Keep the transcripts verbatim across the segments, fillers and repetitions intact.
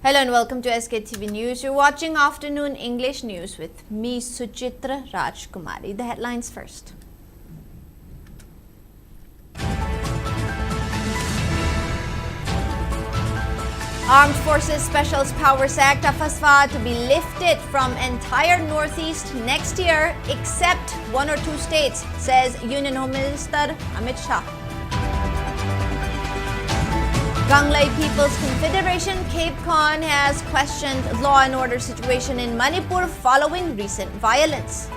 Hello and welcome to S K T V News. You're watching Afternoon English News with me, Suchitra Rajkumari. The headlines first. Armed Forces Special Powers Act, AFSPA, to be lifted from entire Northeast next year, except one or two states, says Union Home Minister Amit Shah. Ganglai People's Confederation, CAPCON, has questioned law and order situation in Manipur following recent violence.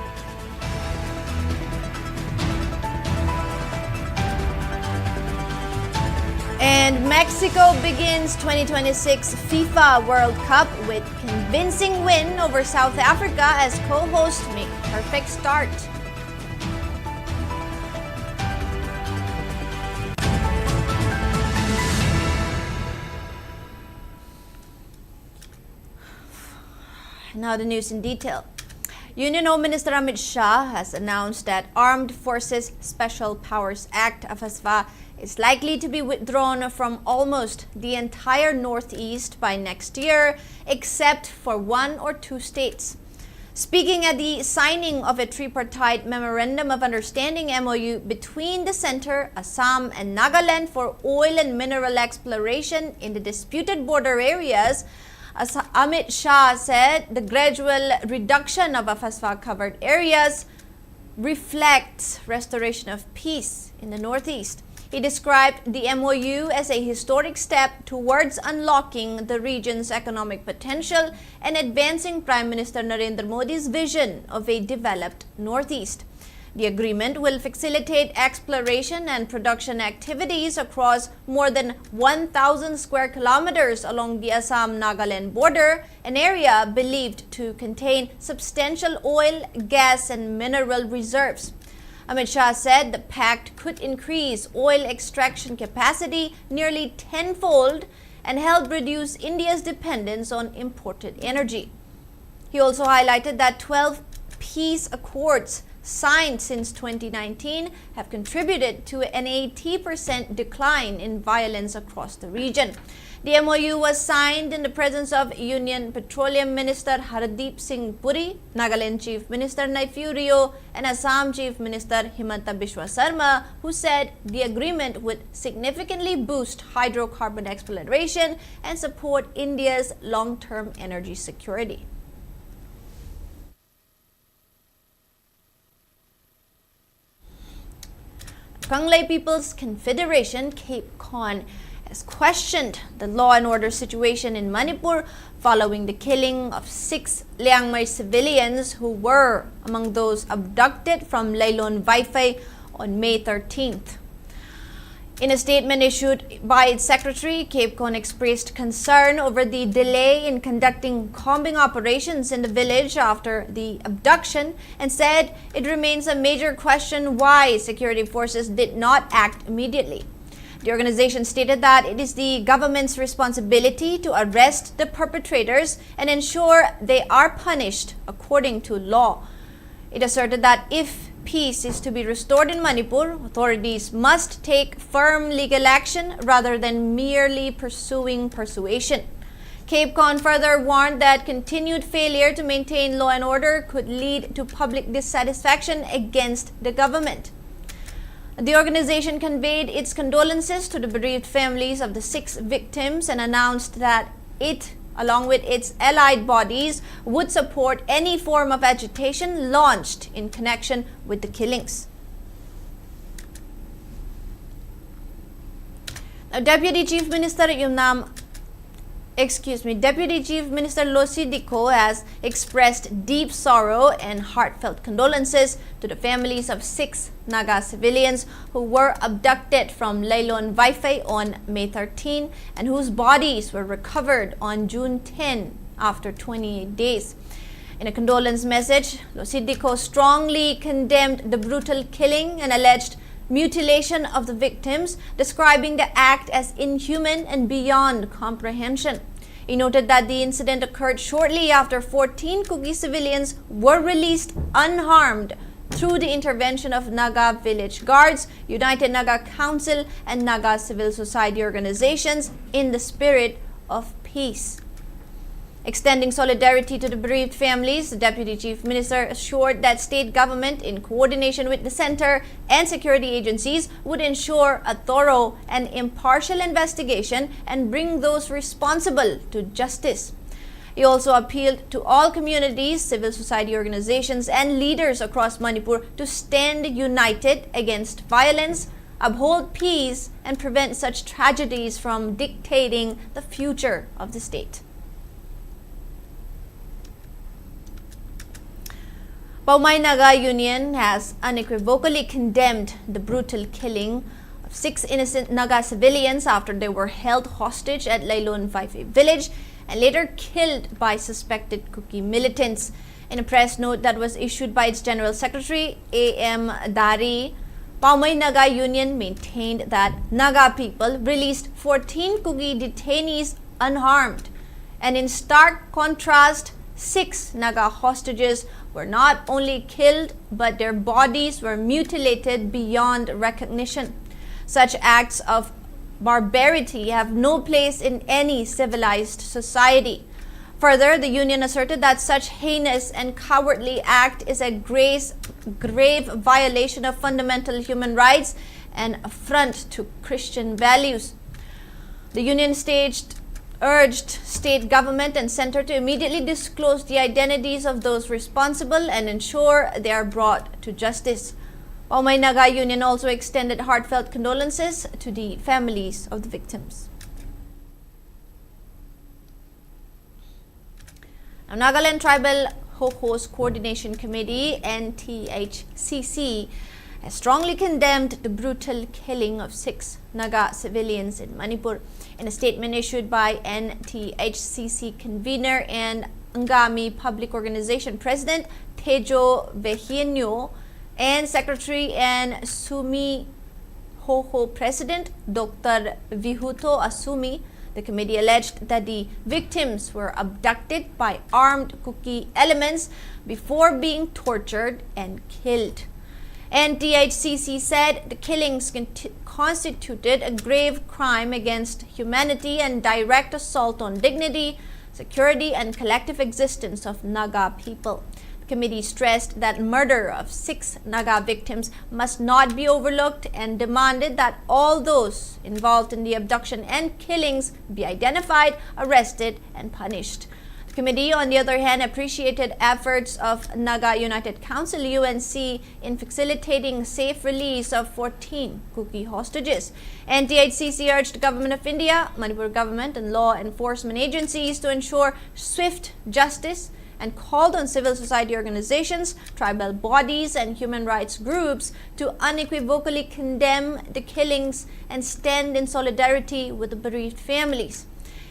And Mexico begins twenty twenty-six FIFA World Cup with convincing win over South Africa as co-hosts make perfect start. Now the news in detail. Union Home Minister Amit Shah has announced that Armed Forces Special Powers Act, AFSPA, is likely to be withdrawn from almost the entire Northeast by next year, except for one or two states. Speaking at the signing of a tripartite Memorandum of Understanding, M O U, between the center, Assam, and Nagaland for oil and mineral exploration in the disputed border areas, As- Amit Shah said the gradual reduction of AFSPA covered areas reflects restoration of peace in the Northeast. He described the M O U as a historic step towards unlocking the region's economic potential and advancing Prime Minister Narendra Modi's vision of a developed Northeast. The agreement will facilitate exploration and production activities across more than one thousand square kilometers along the Assam-Nagaland border, an area believed to contain substantial oil, gas, and mineral reserves. Amit Shah said the pact could increase oil extraction capacity nearly tenfold and help reduce India's dependence on imported energy. He also highlighted that twelve peace accords signed since twenty nineteen have contributed to an eighty percent decline in violence across the region. The M O U was signed in the presence of Union Petroleum Minister Hardeep Singh Puri, Nagaland Chief Minister Neiphiu Rio, and Assam Chief Minister Himanta Biswa Sarma, who said the agreement would significantly boost hydrocarbon exploration and support India's long-term energy security. Konglei People's Confederation, KPCON, has questioned the law and order situation in Manipur following the killing of six Liangmai civilians who were among those abducted from Leilon Vaiphei on May thirteenth. In a statement issued by its secretary, KPCON expressed concern over the delay in conducting combing operations in the village after the abduction and said it remains a major question why security forces did not act immediately. The organization stated that it is the government's responsibility to arrest the perpetrators and ensure they are punished according to law. It asserted that if peace is to be restored in Manipur, authorities must take firm legal action rather than merely pursuing persuasion. KPCON further warned that continued failure to maintain law and order could lead to public dissatisfaction against the government. The organization conveyed its condolences to the bereaved families of the six victims and announced that it, along with its allied bodies, would support any form of agitation launched in connection with the killings. Now, Deputy Chief Minister Yumnam, excuse me, Deputy Chief Minister Lo Si Dikho has expressed deep sorrow and heartfelt condolences to the families of six Naga civilians who were abducted from Leilon Vaiphei on May thirteen and whose bodies were recovered on June ten after twenty-eight days. In a condolence message, Lo Si Dikho strongly condemned the brutal killing and alleged mutilation of the victims, describing the act as inhuman and beyond comprehension. He noted that the incident occurred shortly after fourteen Kuki civilians were released unharmed through the intervention of Naga village guards, United Naga Council, and Naga civil society organizations in the spirit of peace. Extending solidarity to the bereaved families, the Deputy Chief Minister assured that state government, in coordination with the center and security agencies, would ensure a thorough and impartial investigation and bring those responsible to justice. He also appealed to all communities, civil society organizations, and leaders across Manipur to stand united against violence, uphold peace, and prevent such tragedies from dictating the future of the state. Paumai Naga Union has unequivocally condemned the brutal killing of six innocent Naga civilians after they were held hostage at Leilon Vaiphei village and later killed by suspected Kuki militants. In a press note that was issued by its General Secretary A M Dari, Paumai Naga Union maintained that Naga people released fourteen Kuki detainees unharmed. And in stark contrast, six Naga hostages were not only killed, but their bodies were mutilated beyond recognition. Such acts of barbarity have no place in any civilized society. Further, the union asserted that such heinous and cowardly act is a grace, grave violation of fundamental human rights and affront to Christian values. The union staged, urged state government and center to immediately disclose the identities of those responsible and ensure they are brought to justice. Paumai Naga Union also extended heartfelt condolences to the families of the victims. Now, Nagaland Tribal Hohos Coordination Committee, N T H C C, has strongly condemned the brutal killing of six Naga civilians in Manipur. In a statement issued by N T H C C convener and Angami Public Organization President Tejo Vehienyo and Secretary and Sumi Hoho President Doctor Vihuto Asumi, The committee alleged that the victims were abducted by armed Kuki elements before being tortured and killed. And T H C C said the killings conti- constituted a grave crime against humanity and direct assault on dignity, security, and collective existence of Naga people. The committee stressed that murder of six Naga victims must not be overlooked and demanded that all those involved in the abduction and killings be identified, arrested, and punished. The committee, on the other hand, appreciated efforts of Naga United Council, U N C, in facilitating safe release of fourteen Kuki hostages. And T H C C urged Government of India, Manipur government, and law enforcement agencies to ensure swift justice and called on civil society organizations, tribal bodies, and human rights groups to unequivocally condemn the killings and stand in solidarity with the bereaved families.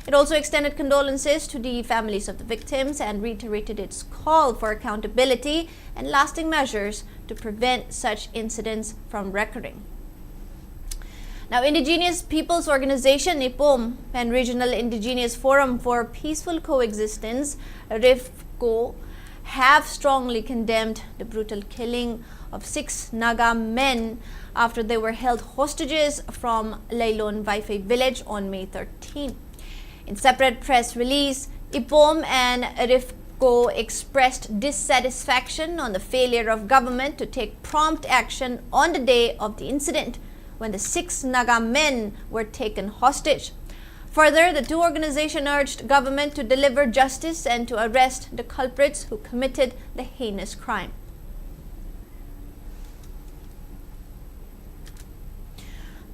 It also extended condolences to the families of the victims and reiterated its call for accountability and lasting measures to prevent such incidents from recurring. Now, Indigenous Peoples Organization, IPOM, and Regional Indigenous Forum for Peaceful Coexistence, RIFCO, have strongly condemned the brutal killing of six Naga men after they were held hostages from Leilon Vaiphei village on May thirteenth. In separate press release, IPOM and RIFCO expressed dissatisfaction on the failure of government to take prompt action on the day of the incident when the six Naga men were taken hostage. Further, the two organizations urged government to deliver justice and to arrest the culprits who committed the heinous crime.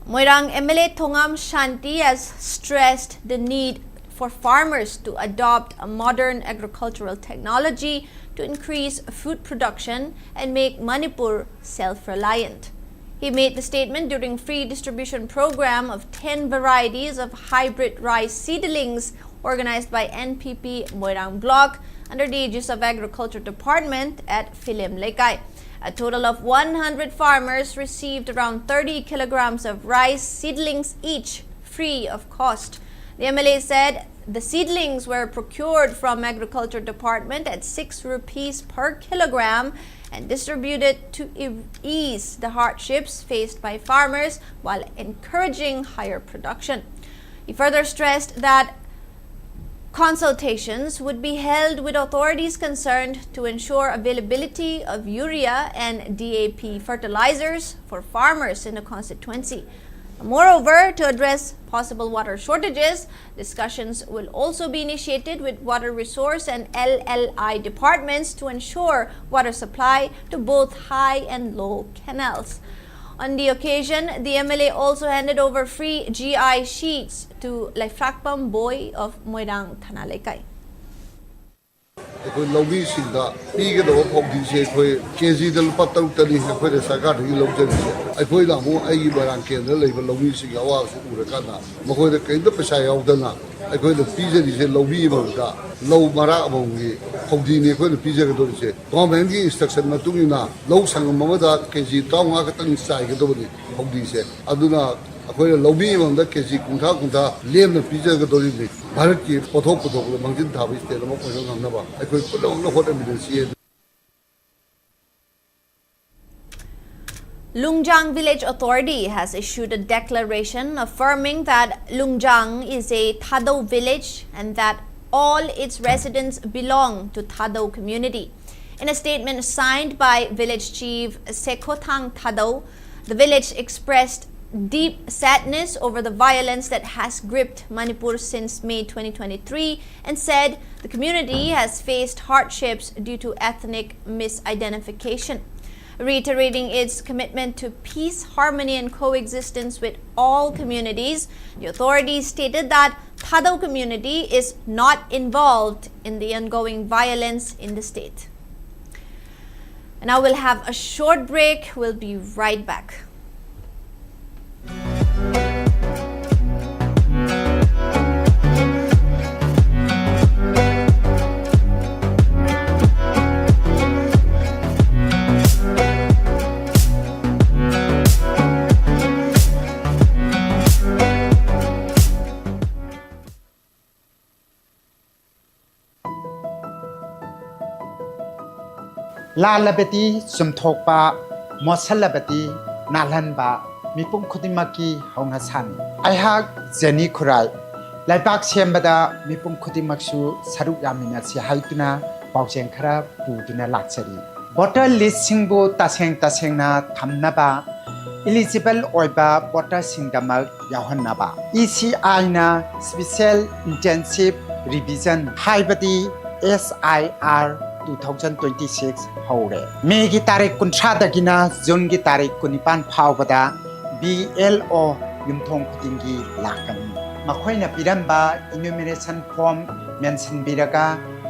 Moirang M L A Thongam Shanti has stressed the need for farmers to adopt a modern agricultural technology to increase food production and make Manipur self-reliant. He made the statement during free distribution program of ten varieties of hybrid rice seedlings organized by N P P Moirang Block under the aegis of Agriculture Department at Philem Leikai. A total of one hundred farmers received around thirty kilograms of rice seedlings each, free of cost. The M L A said the seedlings were procured from Agriculture Department at six rupees per kilogram and distributed to e- ease the hardships faced by farmers while encouraging higher production. He further stressed that consultations would be held with authorities concerned to ensure availability of urea and D A P fertilizers for farmers in the constituency. Moreover, to address possible water shortages, discussions will also be initiated with water resource and L L I departments to ensure water supply to both high and low canals. On the occasion, the M L A also handed over free G I sheets to Laifrakpam Boi of Moirang Thana Leikai. ꯑꯩꯈꯣꯏ ꯂꯧꯃꯤꯁꯤꯡꯗ ꯄꯤꯒꯗꯕ ꯐꯧꯗꯤꯁꯦ ꯑꯩꯈꯣꯏ ꯀꯦꯖꯤꯗ ꯂꯨꯄꯥ ꯇꯔꯨꯛꯇꯅꯤ ꯑꯩꯈꯣꯏꯅ ꯁꯔꯀꯥꯔꯗꯒꯤ ꯂꯧꯖꯔꯤꯁꯦ꯫ ꯑꯩꯈꯣꯏꯅ ꯑꯃꯨꯛ ꯑꯩꯒꯤ ꯃꯣꯏꯔꯥꯡ ꯀꯦꯟꯗ꯭ꯔꯗ ꯂꯩꯕ ꯂꯧꯃꯤꯁꯤꯡꯒꯤ ꯑꯋꯥꯕꯁꯤ ꯎꯔꯀꯥꯟꯗ ꯃꯈꯣꯏꯗ ꯀꯔꯤꯝꯇ ꯄꯩꯁꯥ ꯌꯥꯎꯗꯅ ꯑꯩꯈꯣꯏꯅ ꯄꯤꯖꯔꯤꯁꯦ ꯂꯧꯃꯤ ꯑꯃꯃꯝꯗ ꯂꯧ ꯃꯔꯥꯛ ꯑꯃꯃꯝꯒꯤ ꯐꯧꯗꯤꯅꯤ ꯑꯩꯈꯣꯏꯅ ꯄꯤꯖꯒꯗꯧꯔꯤꯁꯦ꯫ ꯒꯣꯔꯃꯦꯟꯒꯤ ꯏꯟꯁꯇ꯭ꯔꯛꯁꯟ ꯃꯇꯨꯡ ꯏꯟꯅ ꯂꯧ ꯁꯪꯉꯝ ꯑꯃꯗ ꯀꯦꯖꯤ ꯇꯔꯥꯃꯉꯥ ꯈꯛꯇꯪ ꯆꯥꯏꯒꯗꯕꯅꯤ ꯐꯧꯗꯤꯁꯦ꯫ ꯑꯗꯨꯅ ꯑꯩꯈꯣꯏꯅ ꯂꯧꯃꯤ ꯑꯃꯃꯝꯗ ꯀꯦꯖꯤ ꯀꯨꯟꯊ꯭ꯔꯥ ꯀꯨꯟꯊ꯭ꯔꯥ ꯂꯦꯝꯅ ꯄꯤꯖꯒꯗꯧꯔꯤꯕꯅꯤ꯫ ꯚꯥꯔꯠꯀꯤ ꯄꯣꯠꯊꯣꯛ ꯄꯨꯊꯣꯛꯄꯗ ꯃꯥꯡꯖꯤꯜ ꯊꯥꯕ ꯁ꯭ꯇꯦꯠ ꯑꯃ ꯑꯣꯏꯕ ꯉꯝꯅꯕ ꯑꯩꯈꯣꯏ ꯄꯨꯝꯅꯃꯛꯅ ꯍꯣꯠꯅꯃꯤꯟꯅꯁꯤ꯫ Lungjang Village Authority has issued a declaration affirming that Lungjang is a Thadou village and that all its residents belong to Thadou community. In a statement signed by Village Chief Sekhothang Thadou, the village expressed deep sadness over the violence that has gripped Manipur since May twenty twenty-three and said the community has faced hardships due to ethnic misidentification. Reiterating its commitment to peace, harmony, and coexistence with all communities, the authorities stated that Thadou community is not involved in the ongoing violence in the state. And now we'll have a short break. We'll be right back. ꯂꯥꯜꯂꯕꯗꯤ ꯆꯨꯝꯊꯣꯛꯄ, ꯃꯣꯠꯁꯜꯂꯕꯗꯤ ꯅꯥꯜꯍꯟꯕ ꯃꯤꯄꯨꯝ ꯈꯨꯗꯤꯡꯃꯛꯀꯤ ꯍꯧꯅꯁꯥꯅꯤ꯫ ꯑꯩꯍꯥꯛ Jenny ꯈꯨꯔꯥꯏ, ꯂꯩꯕꯥꯛ ꯁꯦꯝꯕꯗ ꯃꯤꯄꯨꯝ ꯈꯨꯗꯤꯡꯃꯛꯁꯨ ꯁꯔꯨꯛ ꯌꯥꯃꯤꯟꯅꯁꯤ ꯍꯥꯏꯗꯨꯅ ꯄꯥꯎꯖꯦꯜ ꯈꯔ ꯄꯨꯗꯨꯅ ꯂꯥꯛꯆꯔꯤ꯫ ꯚꯣꯇꯔ ꯂꯤꯁꯁꯤꯡꯕꯨ ꯇꯁꯦꯡ ꯇꯁꯦꯡꯅ ꯊꯝꯅꯕ, ꯏꯂꯤꯖꯤꯕꯜ ꯑꯣꯏꯕ ꯚꯣꯇꯔꯁꯤꯡꯗꯃꯛ ꯌꯥꯎꯍꯟꯅꯕ ꯏ ꯁꯤ ꯑꯥꯏꯅ ꯁ꯭ꯄꯤꯁꯦꯜ ꯏꯟꯇꯦꯟꯁꯤꯞ ꯔꯤꯚꯤꯖꯟ, ꯍꯥꯏꯕꯗꯤ S I R, two thousand twenty six ꯍꯧꯔꯦ꯫ ꯃꯦꯒꯤ ꯇꯥꯔꯤꯛ ꯀꯨꯟꯊ꯭ꯔꯥꯗꯒꯤꯅ ꯖꯨꯟꯒꯤ ꯇꯥꯔꯤꯛ ꯀꯨꯟꯅꯤꯄꯥꯟ ꯐꯥꯎꯕꯗ ꯕꯤ ꯑꯦꯜ ꯑꯣ ꯌꯨꯝꯊꯣꯡ ꯈꯨꯗꯤꯡꯒꯤ ꯂꯥꯛꯀꯅꯤ꯫ ꯃꯈꯣꯏꯅ ꯄꯤꯔꯝꯕ ꯏꯅ꯭ꯌꯨꯃꯔꯦꯁꯟ ꯐꯣꯔꯝ ꯃꯦꯟꯁꯤꯟꯕꯤꯔꯒ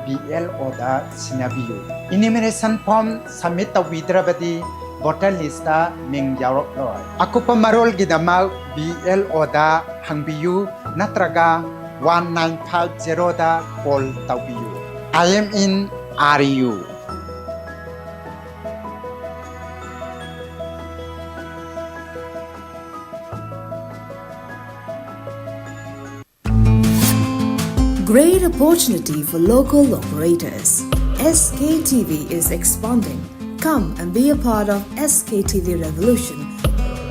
ꯕꯤ ꯑꯦꯜ ꯑꯣꯗ ꯁꯤꯟꯅꯕꯤꯌꯨ꯫ ꯏꯅ꯭ꯌꯨꯃꯔꯦꯁꯟ ꯐꯣꯔꯝ ꯁꯕꯃꯤꯠ ꯇꯧꯕꯤꯗ꯭ꯔꯕꯗꯤ ꯚꯣꯇꯔ ꯂꯤꯁꯇ ꯃꯤꯡ ꯌꯥꯎꯔꯛꯂꯣꯏ꯫ ꯑꯀꯨꯞꯄ ꯃꯔꯣꯜꯒꯤꯗꯃꯛ ꯕꯤ ꯑꯦꯜ ꯑꯣꯗ ꯍꯪꯕꯤꯌꯨ ꯅꯠꯇ꯭ꯔꯒ ꯋꯥꯟ ꯅꯥꯏꯟ ꯐꯥꯏꯚ ꯖꯦꯔꯣꯗ ꯀꯣꯜ ꯇꯧꯕꯤꯌꯨ꯫ I am in R U. Great opportunity for local operators. S K T V is expanding. Come and be a part of S K T V revolution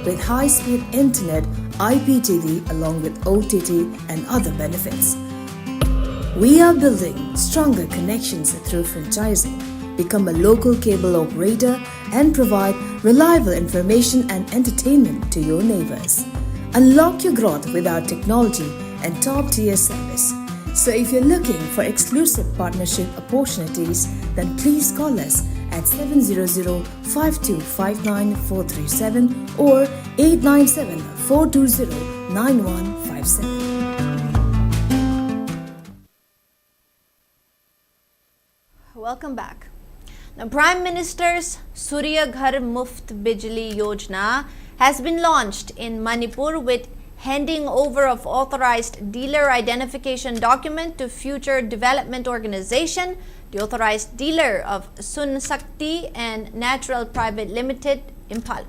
with high-speed internet, I P T V along with O T T and other benefits. We are building stronger connections through franchising. Become a local cable operator and provide reliable information and entertainment to your neighbors. Unlock your growth with our technology and top-tier service. So if you're looking for exclusive partnership opportunities, then please call us at seven zero zero, five two five nine, four three seven or eight nine seven, four two zero, nine one five seven. Welcome back. Now, Prime Minister's Surya Ghar Muft Bijli Yojana has been launched in Manipur with handing over of authorized dealer identification document to Future Development Organization, the authorized dealer of Sun Shakti and Natural Private Limited, Imphal.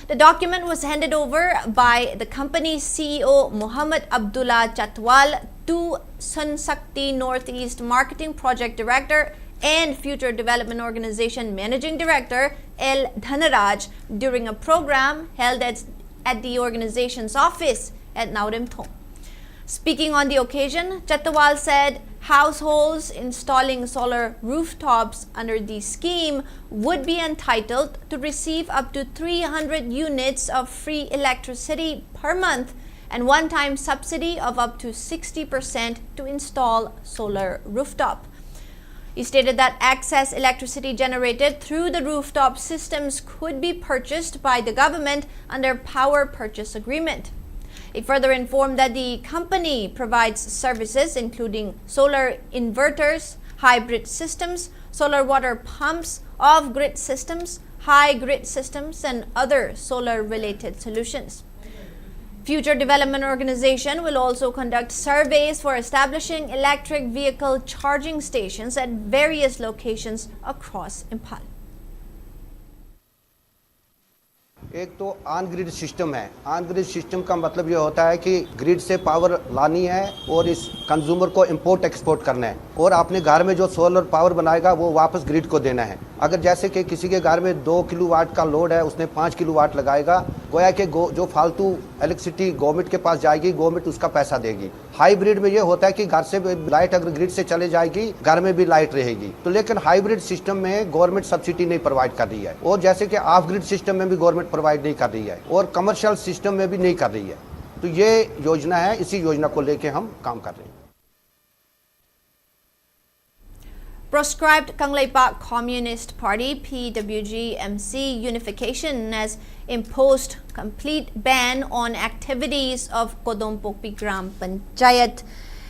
The document was handed over by the company's C E O Mohammad Abdullah Chatwal to Sun Shakti Northeast Marketing Project Director and Future Development Organization Managing Director L Dhanaraj during a program held at, at the organization's office at Naorem Thong. Speaking on the occasion, Chattawal said households installing solar rooftops under the scheme would be entitled to receive up to three hundred units of free electricity per month and one-time subsidy of up to sixty percent to install solar rooftop. He stated that excess electricity generated through the rooftop systems could be purchased by the government under power purchase agreement. He further informed that the company provides services including solar inverters, hybrid systems, solar water pumps, off-grid systems, high grid systems, and other solar-related solutions. Future Development Organization will also conduct surveys for establishing electric vehicle charging stations at various locations across Imphal. एक तो on grid system है। On grid system का मतलब ये होता है कि grid से पावर लानी है और इस कंज्यूमर को इंपोर्ट एक्सपोर्ट करना है, और अपने घर में जो सोलर पावर बनाएगा वो वापस ग्रिड को देना है। अगर जैसे कि किसी के घर में दो किलो वाट का लोड है, उसने पाँच किलो वाट लगाएगा, गोया कि गो- जो फालतू इलेक्ट्रिसिटी गवर्नमेंट के पास जाएगी, गवर्नमेंट उसका पैसा देगी। हाइब्रिड में ये होता है कि घर से भी लाइट अगर ग्रिड से चले जाएगी, घर में भी लाइट रहेगी। तो लेकिन हाइब्रिड सिस्टम में गवर्नमेंट सब्सिडी नहीं प्रोवाइड कर रही है, और जैसे कि ऑफ ग्रिड सिस्टम में भी गवर्नमेंट प्रोवाइड नहीं कर रही है, और कमर्शियल सिस्टम में भी नहीं कर रही है। तो ये योजना है, इसी योजना को लेके हम काम कर रहे हैं। Proscribed Kangleipak Communist Party, P W G M C, unification has imposed complete ban on activities of Kodompokpi Gram Panchayat.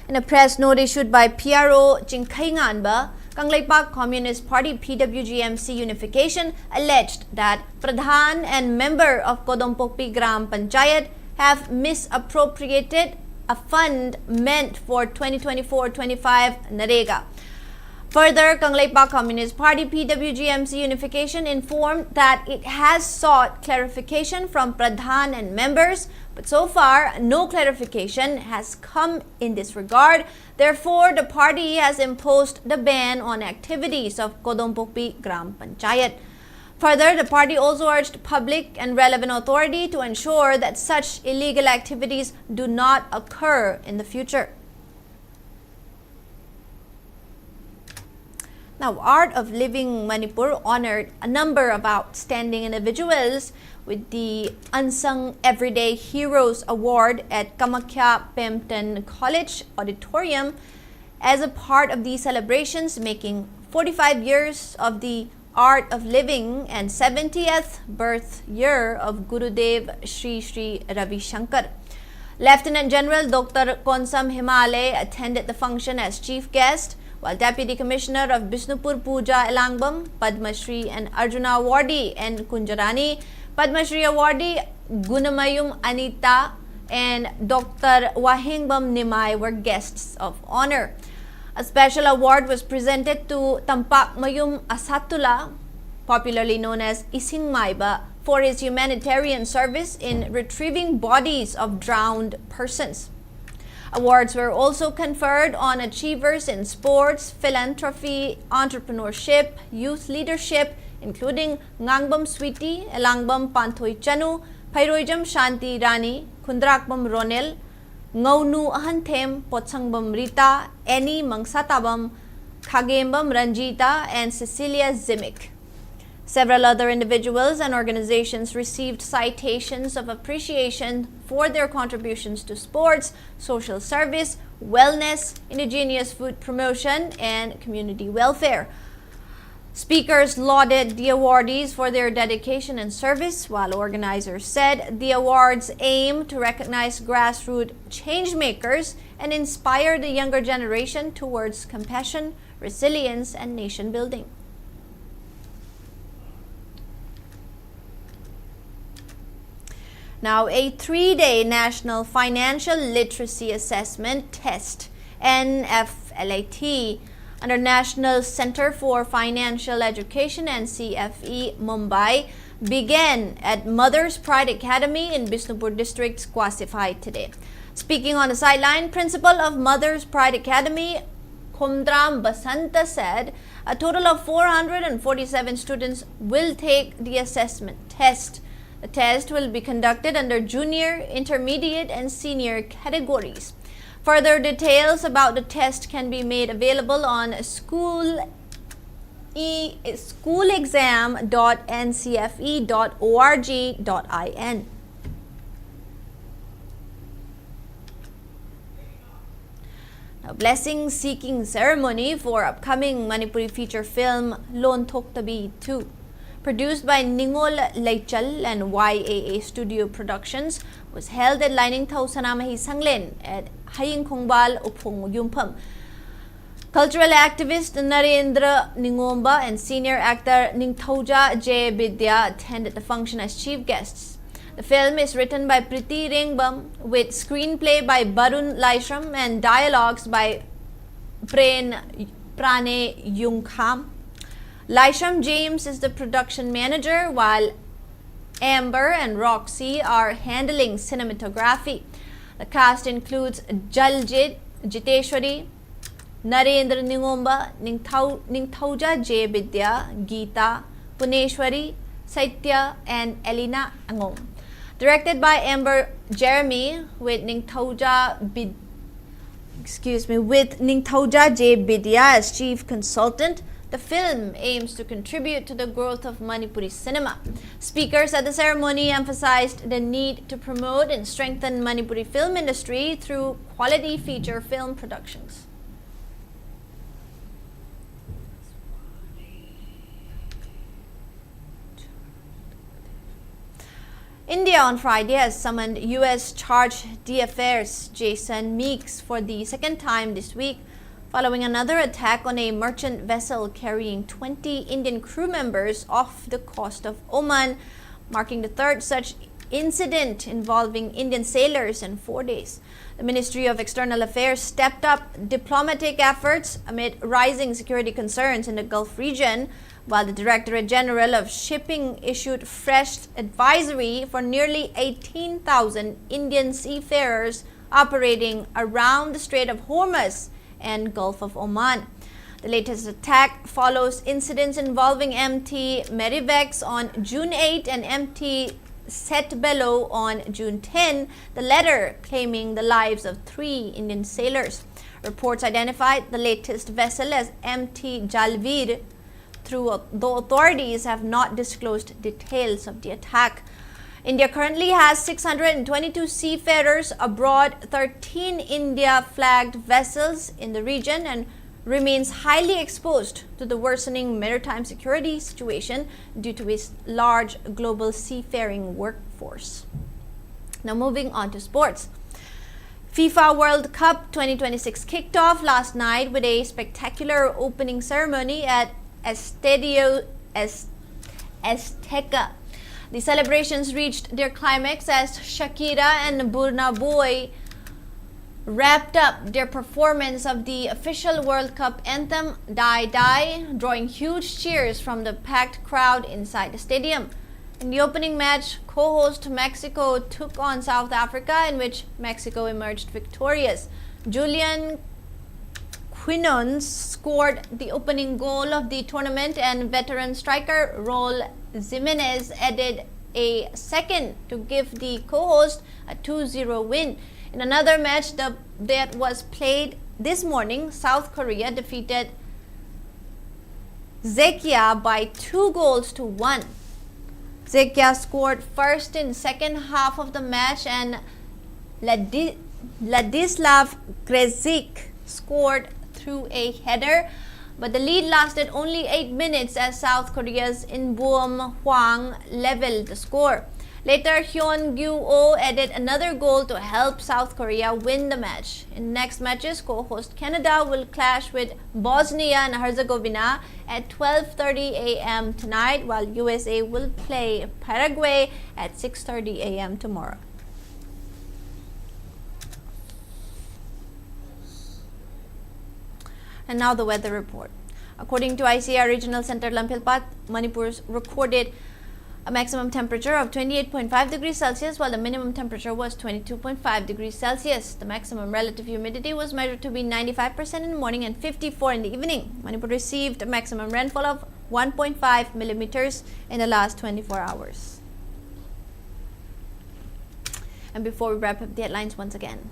In a press note issued by P R O Chingkhei Nganba, Kangleipak Communist Party, P W G M C, unification alleged that Pradhan and member of Kodompokpi Gram Panchayat have misappropriated a fund meant for twenty twenty-four twenty-five NREGA. Further, Kangleipak Communist Party, P W G M C Unification, informed that it has sought clarification from Pradhan and members, but so far, no clarification has come in this regard. Therefore, the party has imposed the ban on activities of Kodompokpi Gram Panchayat. Further, the party also urged public and relevant authority to ensure that such illegal activities do not occur in the future. Now, Art of Living Manipur honored a number of outstanding individuals with the Unsung Everyday Heroes Award at Kamakhya Pemten College Auditorium as a part of these celebrations, making forty-five years of the Art of Living and seventieth birth year of Gurudev Sri Sri Ravi Shankar. Lieutenant General Doctor Konsam Himale attended the function as chief guest, while Deputy Commissioner of Bishnupur Puja Elangbam, Padma Shri and Arjuna awardee N Kunjarani, Padma Shri awardee Gunamayum Anita, and Doctor Wahengbam Nimai were guests of honor. A special award was presented to Tampak Mayum Asatula, popularly known as Ising Maiba, for his humanitarian service in retrieving bodies of drowned persons. Awards were also conferred on achievers in sports, philanthropy, entrepreneurship, youth leadership, including Ngangbam Sweetie, Elangbam Panthoi Chanu, Phairoijam Shanti Rani, Khundrakbam Ronel, Ngaunu Ahanthem, Potsangbam Rita, Annie Mangsatabam, Khagembam Ranjita, and Cecilia Zimik. Several other individuals and organizations received citations of appreciation for their contributions to sports, social service, wellness, indigenous food promotion, and community welfare. Speakers lauded the awardees for their dedication and service, while organizers said the awards aim to recognize grassroots changemakers and inspire the younger generation towards compassion, resilience, and nation building. Now, a three-day National Financial Literacy Assessment Test, N F L A T, under National Center for Financial Education, N C F E, Mumbai, began at Mother's Pride Academy in Bishnupur District, Kwasifai, today. Speaking on the sideline, principal of Mother's Pride Academy, Khomdram Basanta, said a total of four hundred forty-seven students will take the assessment test. The test will be conducted under junior, intermediate, and senior categories. Further details about the test can be made available on school e- school exam dot N C F E dot org dot I N. A blessing seeking ceremony for upcoming Manipuri feature film Lonthoktabi two, produced by Ningol Leichal and Y A A Studio Productions, was held at Lainingthau Sanamahi Sanglen at Haying Khongbal Uphung Yumpham. Cultural activist Narendra Ningomba and senior actor Ningthouja J Bidya attended the function as chief guests. The film is written by Priti Rengbam, with screenplay by Barun Laishram and dialogues by Pren Prane Yungkham. Laishram James is the production manager, while Amber and Roxy are handling cinematography. The cast includes Jaljit, Jiteshwari, Narendra Ningomba, Ningthau, Ningthouja J Bidya, Geeta, Puneshwari, Saitya, and Elena Angong. Directed by Amber Jeremy, with Ningthouja Bid- excuse me, with Ningthouja J Bidya as chief consultant, the film aims to contribute to the growth of Manipuri cinema. Speakers at the ceremony emphasized the need to promote and strengthen Manipuri film industry through quality feature film productions. India on Friday has summoned U S Charge d'Affaires Jason Meeks for the second time this week, following another attack on a merchant vessel carrying twenty Indian crew members off the coast of Oman, marking the third such incident involving Indian sailors in four days. The Ministry of External Affairs stepped up diplomatic efforts amid rising security concerns in the Gulf region, while the Directorate General of Shipping issued fresh advisory for nearly eighteen thousand Indian seafarers operating around the Strait of Hormuz and Gulf of Oman. The latest attack follows incidents involving M T Merivex on June eight and M T Setbelo on June ten, the latter claiming the lives of three Indian sailors. Reports identified the latest vessel as M T Jalvir, through, though authorities have not disclosed details of the attack. India currently has six hundred twenty-two seafarers abroad, thirteen India-flagged vessels in the region, and remains highly exposed to the worsening maritime security situation due to its large global seafaring workforce. Now, moving on to sports. FIFA World Cup twenty twenty-six kicked off last night with a spectacular opening ceremony at Estadio Azteca. The celebrations reached their climax as Shakira and Burna Boy wrapped up their performance of the official World Cup anthem, Die Die, drawing huge cheers from the packed crowd inside the stadium. In the opening match, co-host Mexico took on South Africa, in which Mexico emerged victorious. Julian Quinones scored the opening goal of the tournament, and veteran striker Raul Jimenez added a second to give the co-host a two zero win. In another match the, that was played this morning, South Korea defeated Czechia by two goals to one. Czechia scored first in second half of the match, and Ladi- Ladislav Krejci scored through a header, but the lead lasted only eight minutes as South Korea's Inbeom Hwang leveled the score. Later, Hyun Gyu Oh added another goal to help South Korea win the match. In next matches, co-host Canada will clash with Bosnia and Herzegovina at twelve thirty a m tonight, while U S A will play Paraguay at six thirty a m tomorrow. And now the weather report. According to I C A R Regional Center Lamphel Path, Manipur recorded a maximum temperature of twenty-eight point five degrees Celsius, while the minimum temperature was twenty-two point five degrees Celsius. The maximum relative humidity was measured to be ninety-five percent in the morning and fifty-four in the evening. Manipur received a maximum rainfall of one point five millimeters in the last twenty-four hours. And before we wrap up, the headlines once again.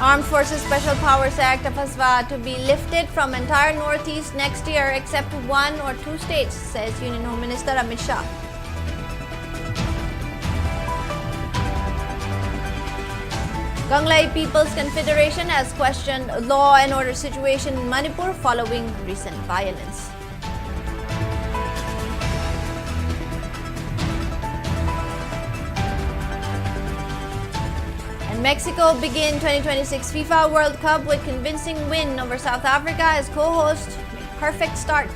Armed Forces Special Powers Act, AFSPA, to be lifted from entire Northeast next year except one or two states, says Union Home Minister Amit Shah. Ganglai People's Confederation has questioned law and order situation in Manipur following recent violence. And Mexico begin twenty twenty-six FIFA World Cup with convincing win over South Africa as co-host. Perfect start.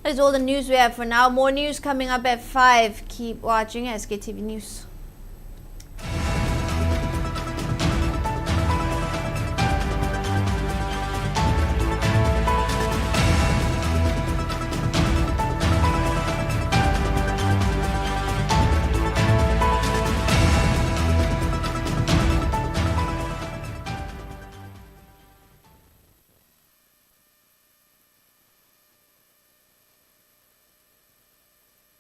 That is all the news we have for now. More news coming up at five. Keep watching S K T V News.